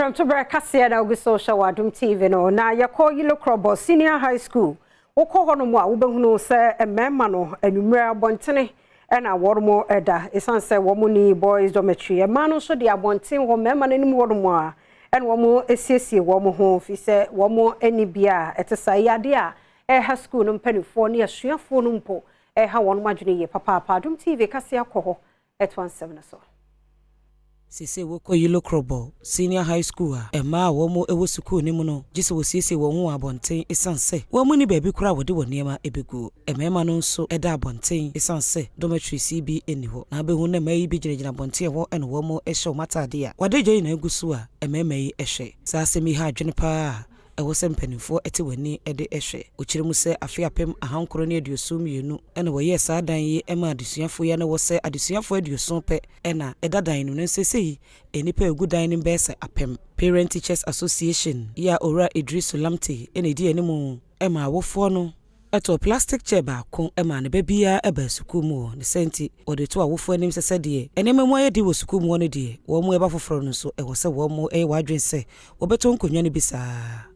Prɛmtoberɛ kaseɛ na wogu so hyɛ wɔ Adom TV no na yɛkɔ Yilo Krobo Senior High School. Wokɔ hɔnom a wobɛhunu sɛ mmarima no anwummerɛ abɔntene ɛna wɔn ɛda ɛsiane sɛ wɔn ni boys dormitory. Mmaa no nso de abɔnten hɔ mmarima no anim hɔnom a ɛna wɔn asiesie wɔn ho fi sɛ wɔn ani bia a ɛte saa yi adeɛ a ɛha school no mpanimfoɔ ne asuafoɔ no mpo ɛha wɔn adwene yie papaapa. Adom TV kaseɛ akɔ hɔ ɛto ansɛm no so. Sese wokɔ Yilo Krobo Senior High School a, mmaa a wɔn wɔ sukuu no mu no gye sɛ wɔsiesie wɔn ho wɔ abɔnten ɛsiane sɛ wɔn mu ni baabi koraa a wɔde wɔn nneɛma ɛbɛgu. Mmarima no nso da abɔnten ɛsiane sɛ dormitories yi bi nni hɔ. Na abɛhu na mmaa yi bi gyinagyina abɔnten hɔ ɛna wɔn hyɛ wɔn atadeɛ a wɔade gya nyinaa gu so a mmarima yi hwɛ. Saa asɛm yi ha adwene paa a ɛwɔ sɛ mpanimfoɔ te wɔn ani de hwɛ. Ɔkyerɛ mu sɛ afe 1972 ɛna wɔyɛɛ saa dan yi ma adesuafoɔ yi a na wɔ sɛ adesuafoɔ 70 pɛ ɛna ɛda dan no mu. Seesei nnipa a ɛgu dan no mu bɛyɛ sɛ 1000. Parent Teachers Association yi a Owura Idrisu Lamte ɛna ɛdi anim ma awofoɔ no ɛtɔ plastic chair baako ma ne ba biara ɛba sukuu mu hɔ ne sɛ nti wɔde to awofoɔ anim sɛ sɛdeɛ nneɛma mu ayɛ di wɔ sukuu mu hɔ no deɛ, wɔn mu ɛba foforɔ no nso ɛwɔ sɛ wɔn mu ɛyɛ wɔn adwene sɛ wɔbɛtɔ nkonnwa no bi saa.